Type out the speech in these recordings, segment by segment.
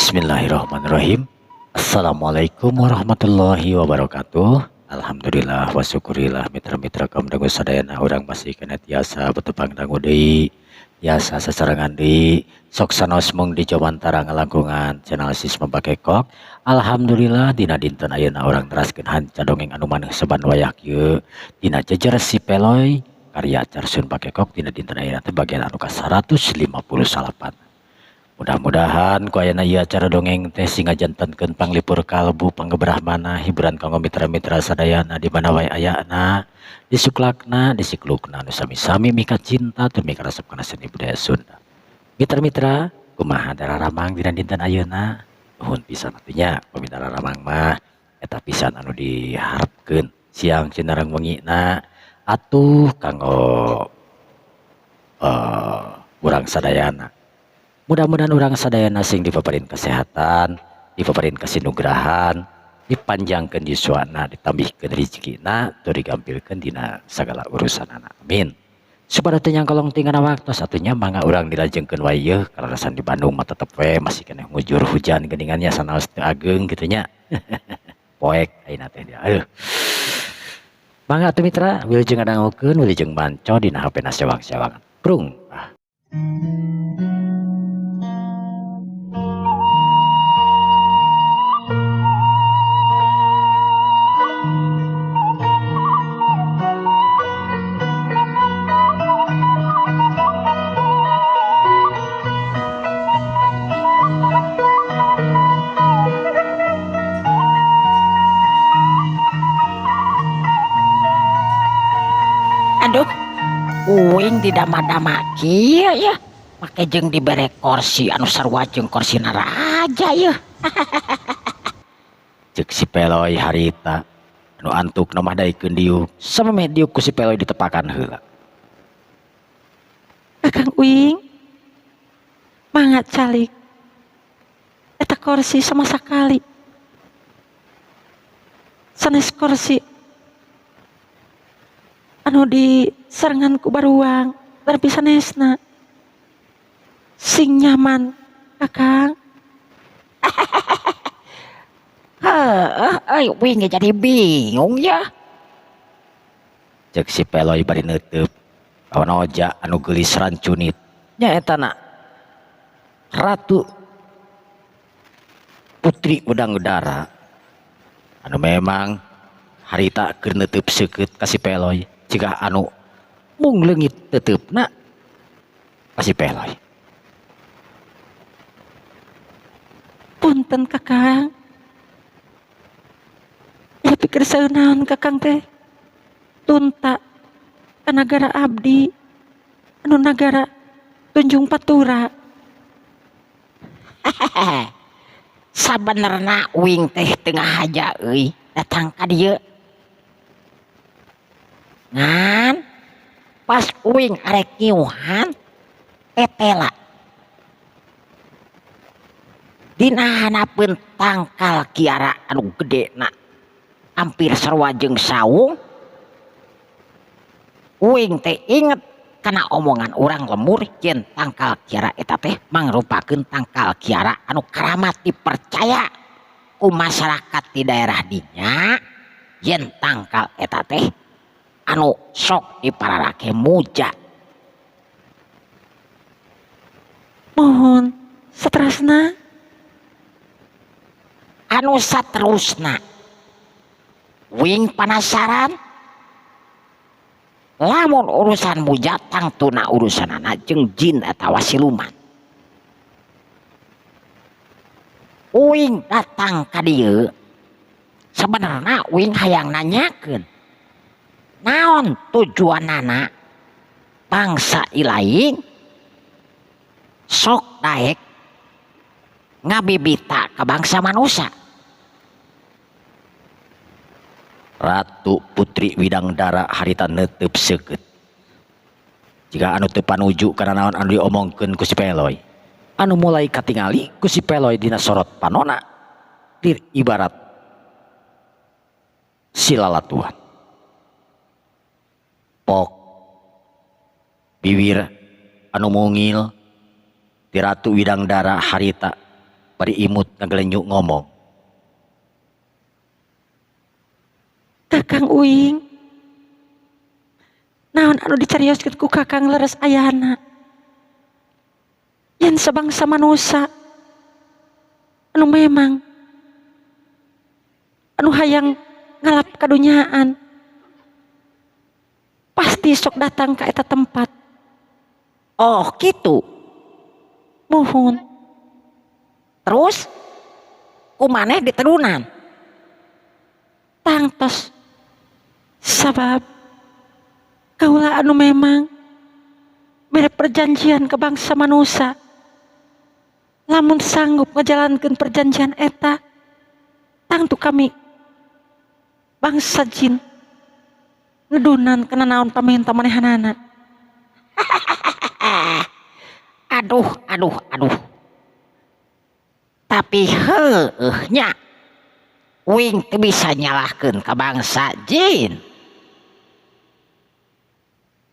Bismillahirrahmanirrahim. Assalamualaikum warahmatullahi wabarakatuh. Alhamdulillah wa syukurillah, mitra-mitra kaum dangu sadayana, urang masih keneh tiasa betepang dangu deui, tiasa sasarengan deui, sok sanaos mung di Jawantara ngalangkungan channel Sisma Bakekok. Alhamdulillah, dina dinten ayeuna urang teraskeun hanca dongeng anu maneh saban wayah kieu dina Jejer Si Peloy karya Carsun Bakekok. Dina dinten ayeuna teh bagian anu ka 158. Mudah-mudahan ku ayana ieu acara dongeng teh sing ngajantenkeun panglipur kalbu, panggebrah manah, hiburan kanggo mitra-mitra sadayana di mana wae ayana, disuklakna, disiklukna, nu sami-sami mika cinta tur mika resep kana seni budaya Sunda. Mitra-mitra, kumaha dararamang dina dinten ayeuna? Nuhun pisan atuh nya, pami dararamang mah eta pisan anu diharepkeun siang sinareng wengina atuh kanggo urang sadayana. Mudah-mudahan urang sadayana sing dipaparin kesehatan, dipaparin kasinugrahan, dipanjangkeun yuswana, ditambihkeun rezekina, tur digampilkeun dina sagala urusanana. Amin. Supaya teu nyangkolong tingana waktos atuh nya, mangga urang dilajengkeun wae yeuh. Kaleresan di Bandung mah tetep we masih keneh ngujur hujan geuningan nya, sanaos teu ageng kitu nya. Poek ayeuna teh dia. Aduh. Mangga atuh mitra, wilujeng ngadangukeun, wilujeng manco dina HP na sewang-sewangan. Prung. Ah. Aduh, uing didama-dama kieu ya. Make jeung dibere kursi anu sarua jeung kursi raja ya. Cek si Peloy harita anu antuk mah daekeun diuk, samemeh diuk ku si Peloy ditepakan heula. Kakang Uing, mangga calik. Eta kursi sama sekali. Sanes kursi anu disarengan ku baruang, tapi sanesna. Sing nyaman, Kakang. Heeh, euy, uing ge jadi bingung ya. Cek si Peloy bari neuteup kawan oja anu geulis rancunit nyaeta na Ratu Putri Wedang Udara anu memang harita keur neuteup seukeut ka si Peloy jiga anu mung leungit teuteupna ka si Peloy. Punten, Kakang. Ya pikir naon Kakang teh. Tunta ka nagara abdi anu nagara Tunjung Patura. Sabenerna uing teh teu ngahaja euy datang ka dieu. Ngan pas uing arek ngiuhan tetela dina hanapeun tangkal kiara anu gedena hampir sarua jeung saung. Uing teh inget kana omongan urang lembur yen tangkal kiara eta teh mangrupakeun tangkal kiara anu karamat, dipercaya ku masyarakat di daerah dinya yen tangkal eta teh anu sok dipararake muja. Mohon saterasna. Anu saterusna, uing panasaran lamun urusan muja tangtuna urusanana jeung jin atawa siluman. Uing datang ka dieu sebenarnya uing hayang nanyakeun naon tujuanana bangsa ilaing sok daek ngabibita ka bangsa manusia. Ratu Putri Widangdara harita neuteup seukeut jiga anu teu panuju kana naon anu diomongkeun ku si Peloy anu mulai katingali ku si Peloy dina sorot panona lir ibarat silalatuan pok biwir anu mungil ti Ratu Widangdara harita. Bari imut ngagelenyu ngomong. Kakang Uing. Naon anu dicarioskeun ku Kakang leres ayana. Yen sabangsa manusa anu memang anu hayang ngalap kadunyaan pasti sok datang ka eta tempat. Oh gitu. Muhun. Terus ku maneh diterunan? Tangtos. Sabab kaula anu memang mere perjanjian ke bangsa manusa. Lamun sanggup ngajalankeun perjanjian eta, tangtu kami bangsa jin ngedunan kana naon pamenta manehanana. Aduh, aduh, aduh. Tapi heueuh nya uing teu bisa nyalahkeun ka bangsa jin.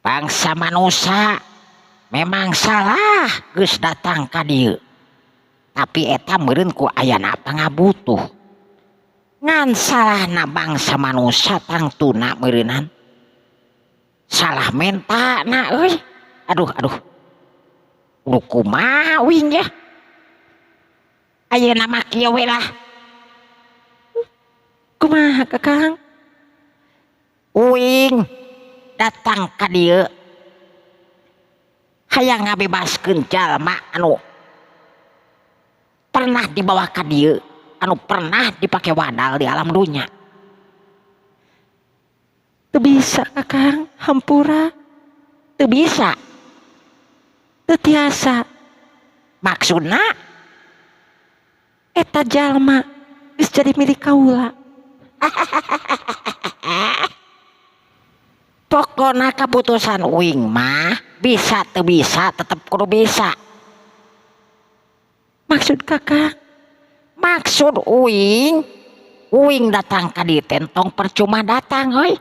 Bangsa manusa memang salah geus datang ka dieu. Tapi eta meureun ku ayana pangabutuh. Ngan salahna bangsa manusa tangtuna meureunan. Salah menta na euy. Aduh, aduh. Kudu kumaha uing ya? Ayeuna mah kieu we lah. Kumaha Kakang? Uing datang ka dieu hayang ngabebaskeun jalma anu pernah dibawa ka dieu, anu pernah dipake wadal di alam dunya. Teu bisa Kakang, hampura. Teu bisa. Teu tiasa. Maksudna? Eta jalma geus jadi milik kaula. Pokona kaputusan uing mah bisa teu bisa tetep kudu bisa. Maksud Kakang? Maksud uing, uing datang ka dieu teh tong percuma datang euy.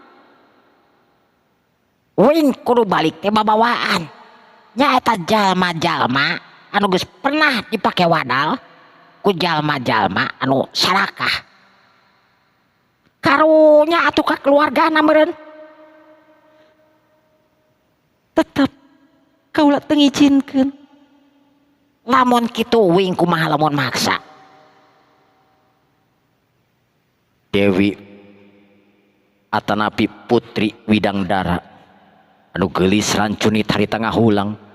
Uing kudu balik teh babawaan. Nyaeta jalma-jalma anu geus pernah dipake wadal ku jalma-jalma anu sarakah. Karunya atuh ka keluargana meureun. Tetep kaula teu ngijinkeun. Lamun kitu uing kumaha lamun maksa? Dewi atanapi Putri Widangdara anu geulis rancunit harita ngahulang.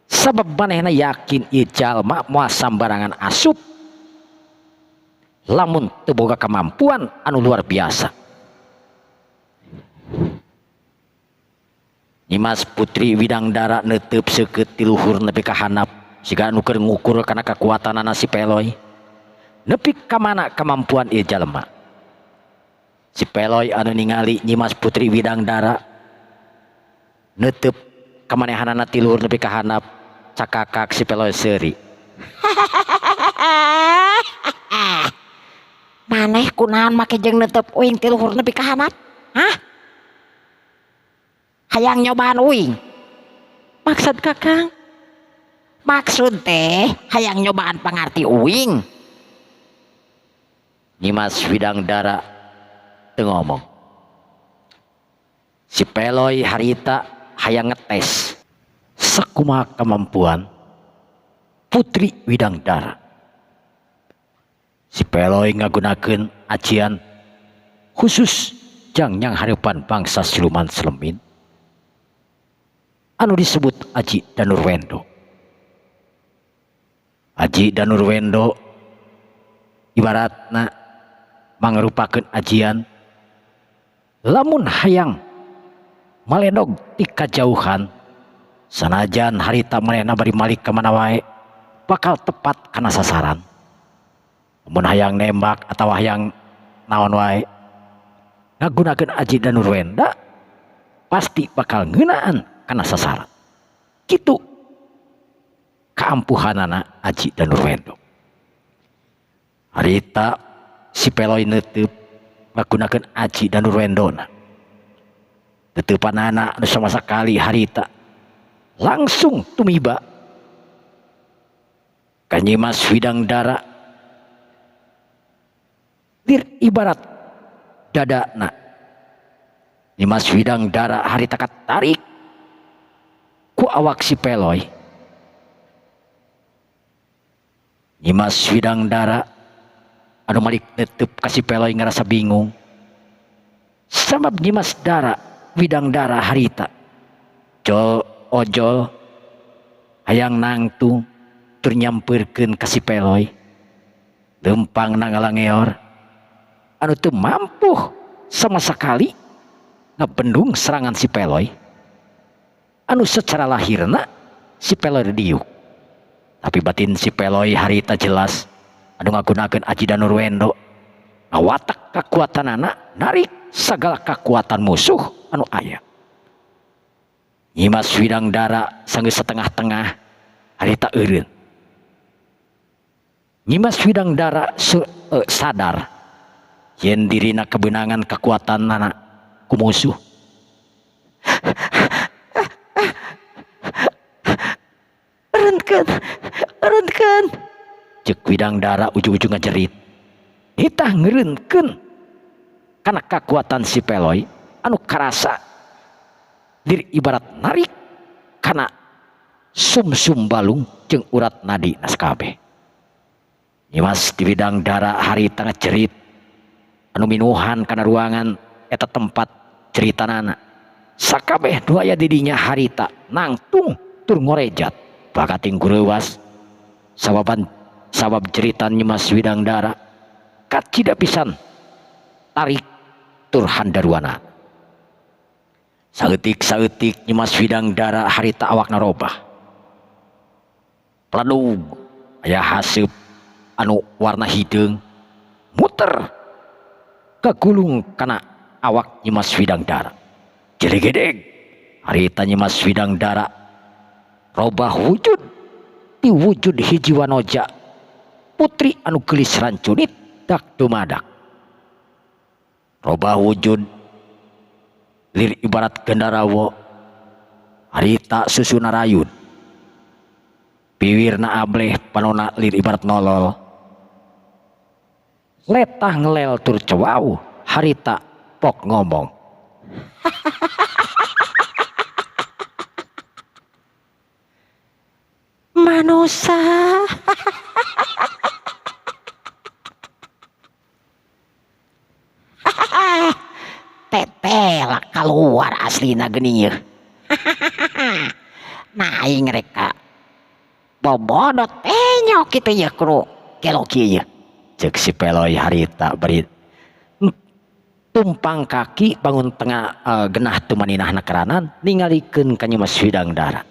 Sabab manehna yakin ieu jalma moal sambarangan asup lamun teu boga kemampuan anu luar biasa. Nyimas Putri Widangdara neuteub seukeut ti luhur nepi ka handap siga anu keur ngukur kana kekuatanana si Peloy. Nepi ka mana kemampuan ieu jalma. Si Peloy anu ningali Nyimas Putri Widangdara neuteub kamanehanana ti luhur nepi ka handap, cakakak si Peloy seuri. Maneh kunaon make jeung neuteub uing ti luhur nepi ka handap? Hah? Hayang nyobaan uing. Maksud Kakang? Maksud teh hayang nyobaan pangarti uing. Nyimas Widangdara teu ngomong. Si Peloy harita hayang ngetes sakumaha kemampuan Putri Widangdara. Si Peloy ngagunakeun ajian khusus jang nyang hareupan bangsa siluman selemin anu disebut Aji Danurwendo. Aji Danurwendo ibaratna mangrupakeun ajian lamun hayang maledog ti kajauhan sanajan harita manehna bari malik ka mana wae bakal tepat kana sasaran. Mun hayang nembak atawa hayang naon wae ngagunakeun Aji Danurwenda pasti bakal ngeunaan kana sasaran. Kitu kaampuhanana Aji Danurwendo. Harita si Peloy neuteub ngagunakeun Aji Danurwendona. Teteupanana anu sama sakali harita langsung tumiba. Ka Nyimas Widangdara lir ibarat dadana. Nyimas Widangdara harita katarik ku awak si Peloy. Nyimas Widangdara anu malik netep ka si Peloy ngarasa bingung. Sabab Nyimas Dara Widangdara harita jol ojol hayang nangtung tur nyampeurkeun ka si Peloy. Leumpangna ngalangeor anu teu mampu sama sekali ngabendung serangan si Peloy. Anu secara lahirna si Peloy diuk. Tapi batin si Peloy harita jelas anu ngagunakeun aji Danurwendo ngawatak kakuatanana narik sagala kakuatan musuh anu aya. Nyimas Widangdara sanggeus setengah-tengah harita eureun. Nyimas Widangdara sadar yen dirina kebenangan kakuatanana ku musuh. Eureunkeun, eureunkeun. Ceuk Widangdara ujung-ujung ngajerit. Hitah ngeureunkeun kana kakuatan si Peloy anu karasa lir ibarat narik kana sumsum balung jeung urat nadi naskabeh. Nyimas di Widangdara harita ngajerit anu minuhan kana ruangan eta tempat ceritanana. Sakabeh nu aya di dinya harita nangtung tur ngorejat bakating kureuwas sabab jeritan Nyimas Widangdara kacida pisan tarik tur handaruana. Saeutik-saeutik Nyimas Widangdara harita awakna robah. Pledug aya haseup anu warna hideung muter kagulung kana awak Nyimas Widangdara. Jelegedeg harita Nyimas Widangdara robah wujud ti wujud hiji wanoja putri anu geulis rancunit dak dumadak. Robah wujud lir ibarat gendarawo harita susuna rayun. Piwirna ableh panona lir ibarat nolol. Letah ngelel tur cewau harita pok ngomong. Manusa. Tetela keluar aslina geuning yeuh. Nah aing rek ka bobodot penyok kitu yeuh kudu gelo kieu yeuh. Ceuk si Peloy harita bari tumpang kaki bangun tengah genah tumaninahna keranan ningalikeun ka Nyimas Widangdara.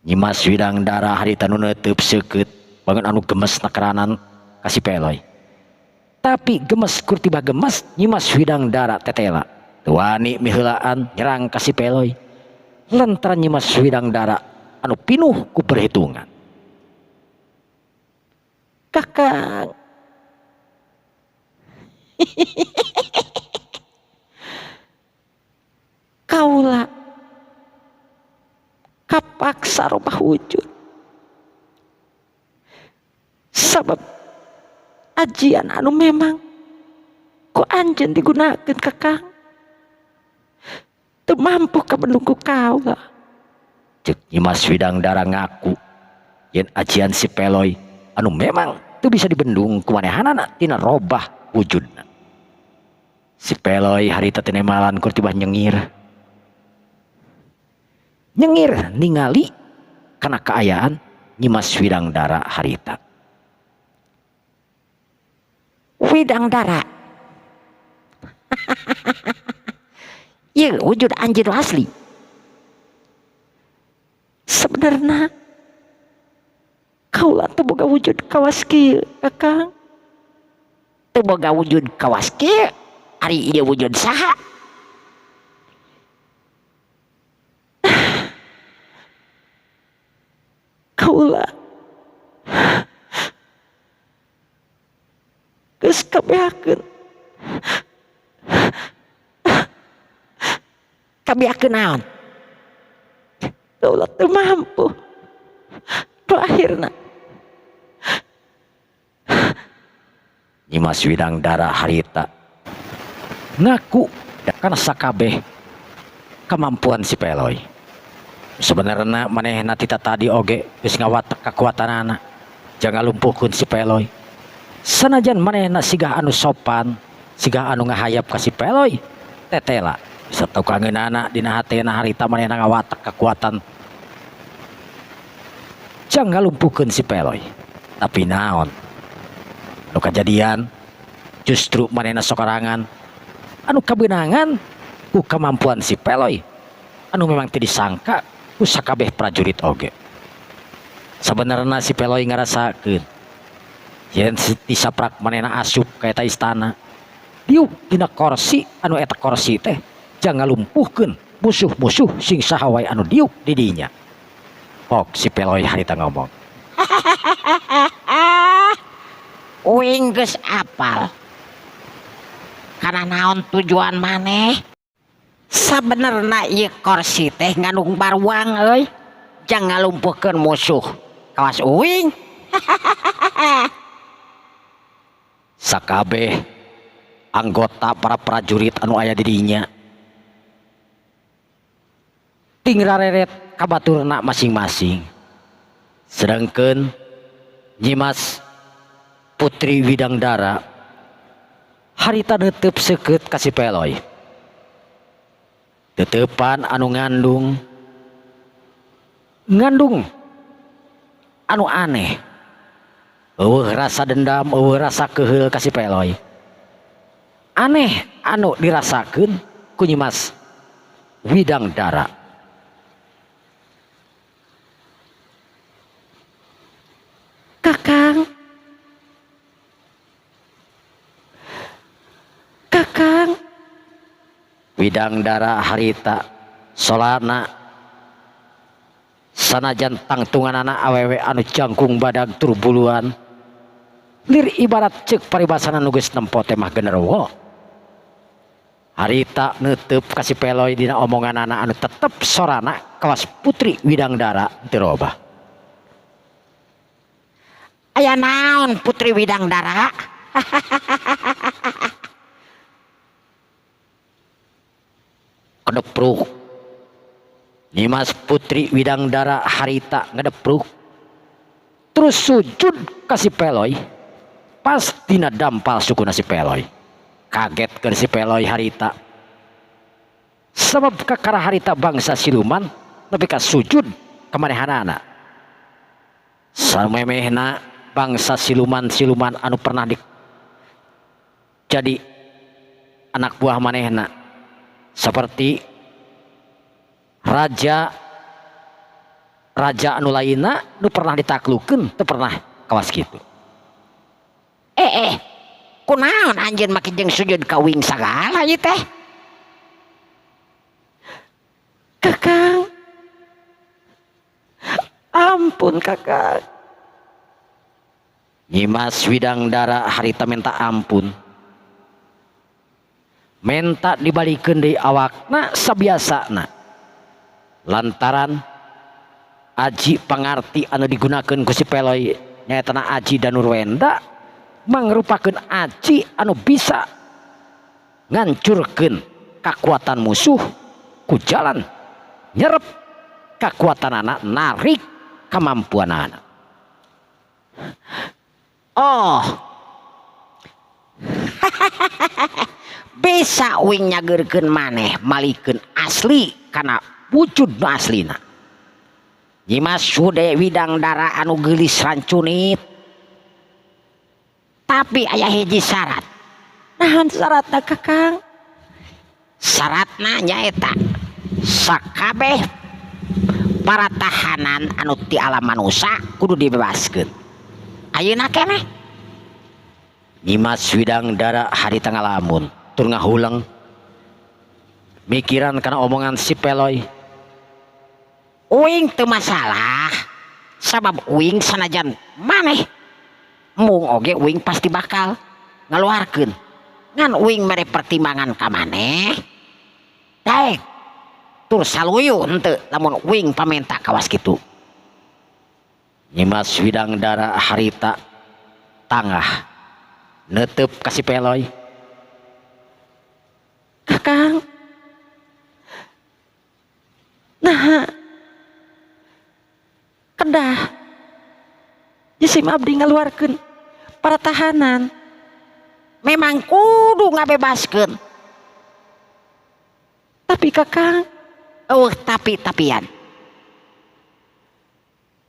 Nyimas Widangdara harita nu neuteub seukeut bangun anu gemes na keranan ka si Peloy. Tapi gemes kur tiba gemes Nyimas Widangdara tetela. Teu wani miheulaan nyerang ka si Peloy. Lantaran Nyimas Widangdara anu pinuh ku perhitungan. Kakang. Kaula kapaksa robah wujud. Sabab ajian anu memang ku anjeun digunakeun Kakang teu mampu kabendung ku kaula. Ceuk Nyimas Widangdara ngaku yen ajian si Peloy anu memang teu bisa dibendung ku manehanana tina robah wujudna. Si Peloy harita teu nemalan kur tibah nyengir. Nyengir ningali kana kaayaan Nyimas Widangdara harita. Widangdara. Ieu wujud anjeun asli. Sebenarna kaula teu boga wujud kawas kieu, Kakang. Teu boga wujud kawas kieu, ari ieu wujud saha? Kaula geus kabeakeun. Kabeakeun naon? Kaula teu mampu. Nu akhirna Nyimas Widangdara harita ngaku kana sakabeh kemampuan si Peloy. Sebenarnya manehna tita tadi oge geus ngawatek kakuatanana jang ngalumpuhkeun si Peloy. Sanajan manehna sigah anu sopan, sigah anu ngahayap ka si Peloy, tetela bisa tukangeunana dina hatena harita manehna ngawatek kakuatan jang ngalumpuhkeun si Peloy. Tapi naon anu kajadian, justru manehna sokarangan anu kabeunangan ku kemampuan si Peloy anu memang teu disangka ku sakabeh prajurit oge. Sabenerna si Peloy ngarasakeun yen disaprak manehna asup ka eta istana, diuk dina korsi anu eta korsi teh jang ngalumpuhkeun musuh-musuh sing saha wae anu diuk di dinya. Pok si Peloy harita ngomong. Uing geus apal kana naon tujuan maneh. Sabenerna ieu korsi teh ngandung baruang euy, jang ngalumpuhkeun musuh kawas uing. Sakabeh anggota para prajurit anu aya di dinya ting rareret ka baturna masing-masing. Sedangkeun Nyimas Putri Widangdara harita neuteup seukeut ka si Peloy. Teteupan anu ngandung ngandung anu aneh. Eueuh rasa dendam, eueuh rasa keheul ka si Peloy. Aneh anu dirasakeun ku Nyimas Widangdara. Kakang, Kakang. Widangdara harita solana sanajan tangtunganana awewe anu jangkung badag tur buluan lir ibarat ceuk paribasana nu geus nempo teh mah genderuwo. Harita neuteub ka si Peloy dina omonganana anu tetep sorana kawas Putri Widangdara teu robah. Aya naon Putri Widangdara? Kedepruk Nyimas Putri Widangdara harita ngedepruk terus sujud ka si Peloy pas dina dampal sukuna si Peloy. Kaget ke si Peloy harita sebab kakara harita bangsa siluman nepi ka sujud ka manehanana. Samemehna bangsa siluman-siluman anu pernah di jadi anak buah manehna seperti raja raja anu lainna nu pernah ditaklukeun teu pernah kawas kitu. Kunaon anjeun make jeung sujud ka uing sagala ieu teh? Kakang, ampun Kakang. Nyimas Widangdara harita minta ampun, minta dibalikeun deui awakna sabiasana lantaran aji pangarti anu digunakeun ku si Peloy nyaetana aji Danurwenda mangrupakeun aji anu bisa ngancurkeun kakuatan musuh ku jalan nyerep kakuatanana, narik kemampuanana. Oh. Bisa uing nyageurkeun maneh malikeun asli kana wujud nu aslina. Nyimas Sude Widangdara anu geulis rancunit. Tapi aya hiji syarat. Naon syaratna Kakang? Syaratna nyaeta sakabeh para tahanan anu ti alam manusa kudu dibebaskeun. Ayeuna keneh. Nyimas Widangdara harita ngalamun tur ngahuleng mikiran kana omongan si Peloy. Uing teu masalah sabab uing sanajan maneh mung oge uing pasti bakal ngaluarkeun. Ngan uing mere pertimbangan ka maneh daek tur saluyu henteu lamun uing pamenta kawas kitu. Nyimas Widangdara harita tangah netep ka si Peloy. Kakang. Nah, kedah jisim abdi ngaluarkeun para tahanan. Memang kudu ngabebaskeun. Tapi Kakang, Eueuh tapi-tapian.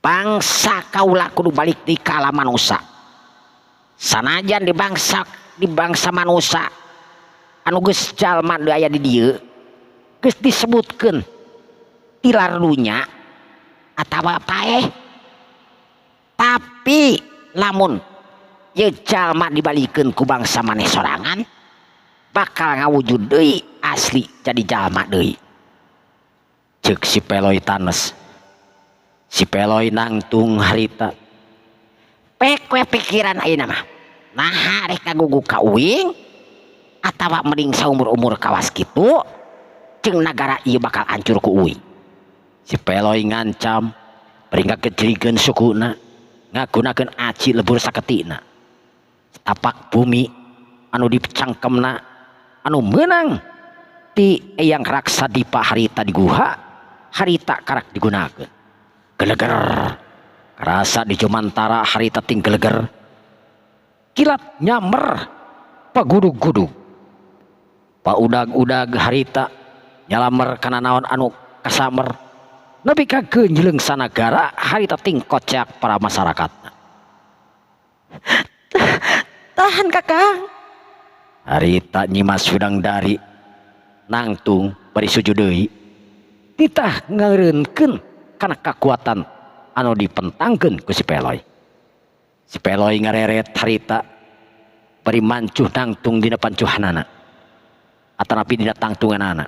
Bangsa kaula kudu balik di kala manusa. Sanajan di bangsa manusa anu geus jalma nu aya di dieu geus disebutkeun tilar dunya atawa paeh. Tapi lamun ye jalma dibalikeun ku bangsa maneh sorangan bakal ngawujud deui asli jadi jalma deui. Ceuk si Peloy tanes. Si Peloy nangtung harita. Pek we pikiran ayeuna mah. Naha rek kagugu ka uing atawa mending saumur-umur kawas kitu jeung nagara ieu bakal hancur ku uing. Si Peloy ngancam bari ngagejrikeun sukuna ngagunakeun aci lebur saketikna. Tapak bumi anu dicangkemna anu meunang ti Eyang Raksa Dipa harita di guha harita karak digunakeun. Geleger karasa di jumantara harita ting geleger kilat nyamer pagudug-gudug paudag-udag harita nyalamer kana naon anu kasamer nepi ka geunjleung sanagara harita ting kocak para masyarakatna. Tahan, Kakang. Harita Nyimas Widangdari nangtung bari sujud deui titah ngeureunkeun kana kakuatan anu dipentangkeun ku si Peloy. Si Peloy ngareret harita bari mancuh nangtung dina pancuhanana atanapi dina tangtunganana.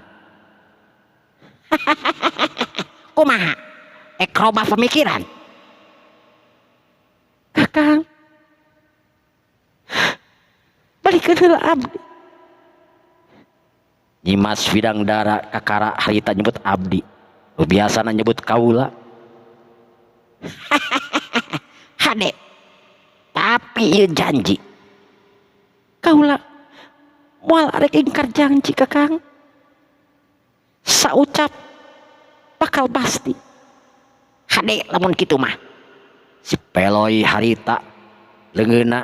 Kumaha? Ek robah pemikiran. Kakang. Balikeun heula abdi. Nyimas Widangdara kakara harita nyebut abdi. Nu biasana nyebut kaula. Hade. Tapi ieu janji. Kaula moal arek ingkar janji, Kakang. Saucap bakal pasti. Hade lamun kitu mah. Si Peloy harita leungeunna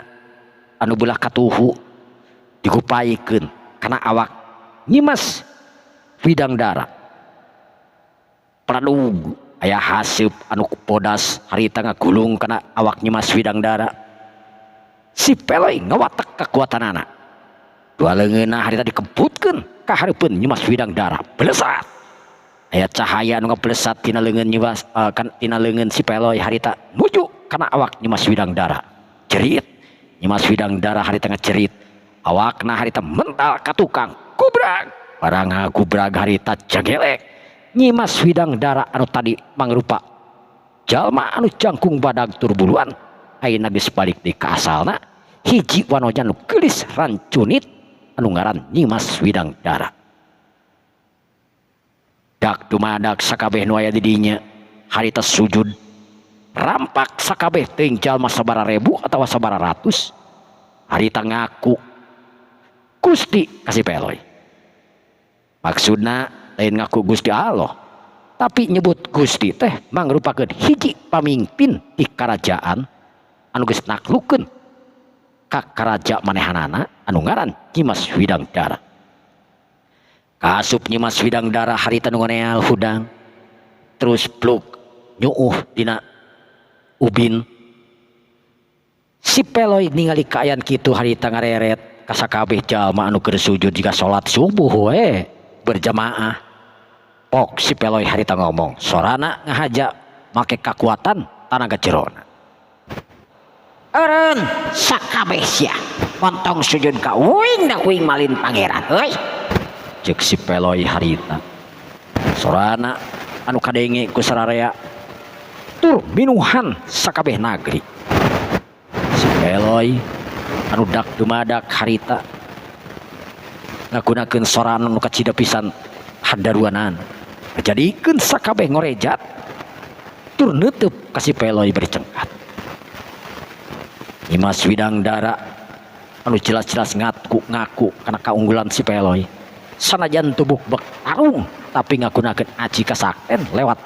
anu belah katuhu digupaikeun kana awak Nyimas Widangdara. Pradug aya haseup anu bodas harita ngagulung kana awak Nyimas Widangdara. Si Peloy ngawatek kekuatanana. Dua leungeunna harita dikebutkeun ka hareupeun Nyimas Widangdara. Belesat. Aya cahaya anu ngablesat tina leungeun Nyimas kan tina leungeun si Peloy harita nuju kana awak Nyimas Widangdara. Jerit. Nyimas Widangdara harita ngajerit. Awakna harita mental ka tukang. Gubrag. Barang ngagubrag harita jagelek. Nyimas Widangdara anu tadi mangrupa jalma anu jangkung badag tur buluan ayeuna geus balik deui ka asalna hiji wanoja nu geulis rancunit anu ngaran Nyimas Widangdara. Dak dumadak sakabeh nu aya di dinya harita sujud rampak sakabeh teuing jalma sabaraha ribu atawa sabaraha ratus harita ngaku Gusti ka si Peloy. Maksudna lain ngaku Gusti Allah, tapi nyebut Gusti teh mangrupakeun hiji pamimpin di karajaan anu geus naklukeun ka karaja manehanana anu ngaran Nyimas Widangdara. Kaasup Nyimas Widangdara harita nu nganeal hudang terus pluk nyuuh dina ubin. Si Peloy ningali kaayaan kitu harita ngareret ka sakabeh jalma anu keur sujud jiga salat subuh we berjamaah. Pok si Peloy harita ngomong sorana ngahaja make kakuatan tanaga jerona. Eureun sakabeh sia montong sujud ka uing da uing malin pangeran euy. Ceuk si Peloy harita. Sorana anu kadenge ku sararea tur minuhan sakabeh nagri. Si Peloy anu dak dumadak harita ngagunakeun sorana nu kacida pisan hadaruanan. Ngajadikeun sakabeh ngorejat Tur neuteub ka si Peloy bari cengkat. Nyimas Widangdara anu jelas-jelas ngaku ngaku kana kaunggulan si Peloy. Sanajan teu bukbek tarung tapi ngagunakeun aji kasakten lewat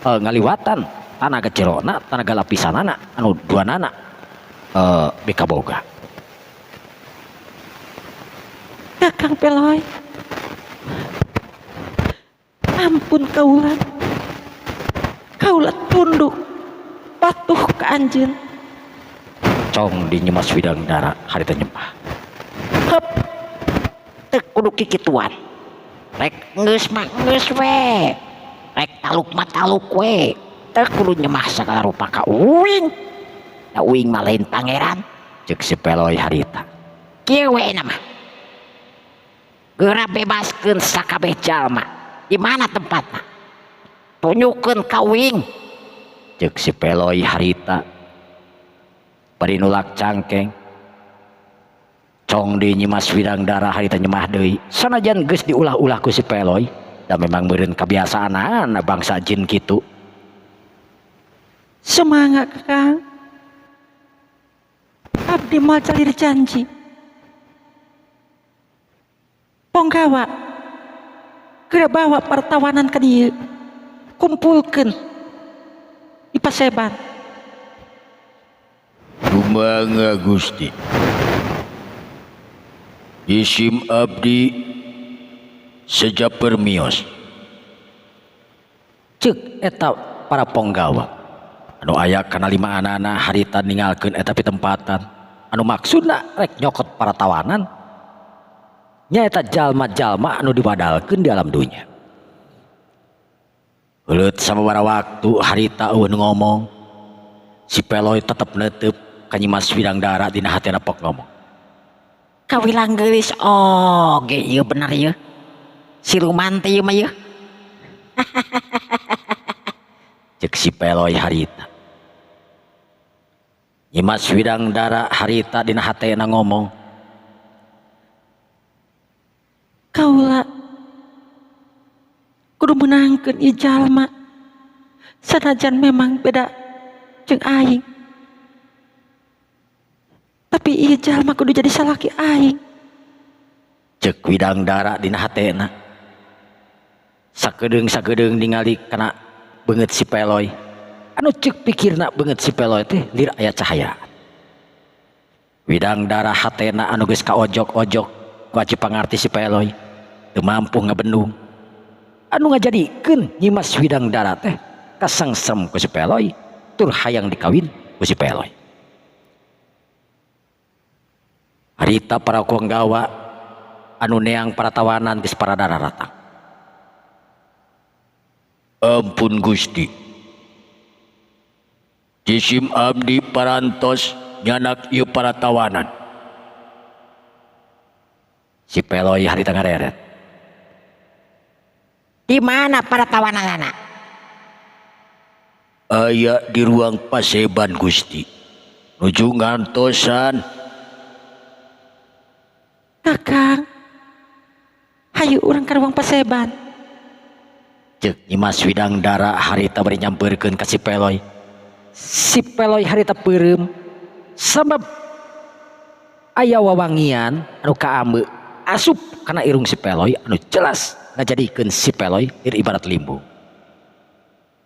ngaliwatan tanaga jerona tanaga lapisanana anu duanana mikaboga. Kakang Peloy. Ampun kaula. Kaula tunduk patuh ka anjeun. Cong di Nyimas Widangdara harita nyembah. Heup. Teu kudu kikituan. Rek geus mah geus we. Rek taluk mah taluk we. Teu kudu nyemah sagala rupa ka uing. Da uing mah lain pangeran. Ceuk si Peloy harita. Kieu we na mah. Geura bebaskeun sakabeh jalma. Di mana tempatna? Tunjukkeun ka uing. Ceuk si Peloy harita. Bari nulak cangkeng. Cong di Nyimas Widangdara harita nyemah deui. Sanajan geus diulah-ulah ku si Peloy, da memang meureun kabiasaanana bangsa jin kitu. Semangat Kakang. Abdi moal calir janji. Ponggawa, geura bawa para tawanan ka dieu. Kumpulkeun di paseban. Sumangga Gusti. Isim abdi seja permios. Ceuk eta para ponggawa. Anu aya kana lima anana harita ninggalkeun eta pitempatan. Anu maksudna rek nyokot para tawanan. Nyaeta jalma-jalma anu diwadalkeun di alam dunya. Heuleut sababaraha waktu harita eueun ngomong. Si Peloy tetep neuteub ka Nyimas Widangdara dina hatena pok ngomong. Kawilang geulis oge ieu bener ieu. Siluman teh ieu mah ieu. Ceuk si Peloy harita. Nyimas Widangdara harita dina hatena ngomong. Kaula kudu meunangkeun ieu jalma. Sanajan memang beda jeung aing. Tapi ieu jalma kudu jadi salaki aing. Ceuk Widangdara dina hatena. Sakedeung-sakedeung ningali kana beungeut si Peloy. Anu ceuk pikirna beungeut si Peloy teh lir aya cahaya. Widangdara hatena anu geus kaojok-ojok ku aji pangarti si Peloy teu mampu ngabendung. Anu ngajadikeun Nyimas Widangdara teh kasengsem ku si Peloy tur hayang dikawin ku si Peloy. Harita para ponggawa anu neang para tawanan geus parada raratang. Ampun Gusti. Jisim abdi parantos nyanak ieu para tawanan. Si Peloy harita ngareret. Di mana para tawananana? Aya di ruang paseban Gusti. Nuju ngantosan. Kakang, hayu urang ka ruang paseban. Ceuk Nyimas Widangdara harita bari nyampeurkeun ka si Peloy. Si Peloy harita peureum sabab aya wawangian anu kaambe asup kana irung si Peloy anu jelas ngajadikeun si Peloy lir ibarat limbung.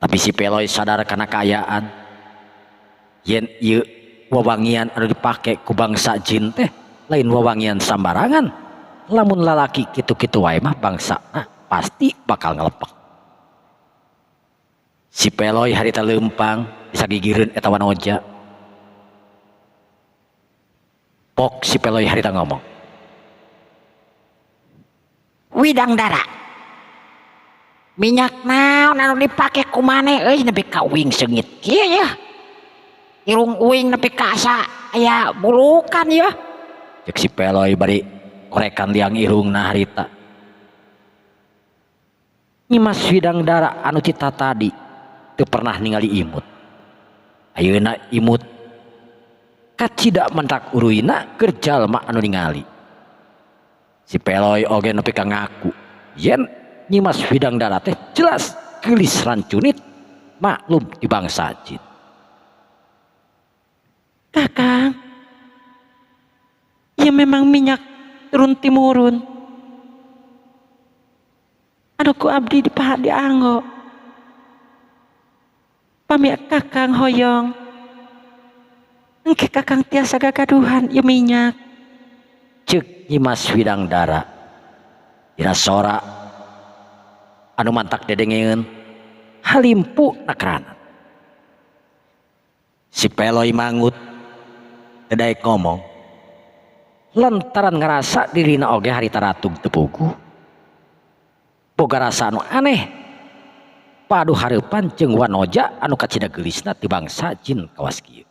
Tapi si Peloy sadar kana kaayaan yen ieu wawangian anu dipake ku bangsa jin teh lain wawangian sambarangan. Lamun lalaki kitu-kitu wae mah bangsa nah, pasti bakal ngelepek. Si Peloy harita leumpang bisa gigireun eta wanoja. Pok si Peloy harita ngomong. Widangdara. Minyak naon anu dipake ku maneh euy nepi ka uing seungit kieu ya. Irung uing nepi ka asa aya bulukan ya. Ceuk si Peloy bari korekan liang irungna harita. Nyimas Widangdara anu cita tadi teu pernah ningali imut. Ayeuna imut kacida mentak uruina keur jalma anu ningali. Si Peloy oge nepi ka ngaku yen Nyimas Widangdara teh jelas geulis rancunit Maklum ti bangsa jin. Kakang, ya memang minyak turun timurun. Anu ku abdi dipahat dianggo. Pami kakang hoyong. Engke kakang tiasa gagaduhan ieu minyak. Cek Nyimas Widangdara. Dina sora anu mantak dedengeun halimpu nakranan. Si Peloy mangut teu daek ngomong lantaran ngerasa dirina oge harita ratug teu puguh. Boga rasa anu aneh padu hareupan jeung wanoja anu kacida geulisna ti bangsa jin kawas kieu.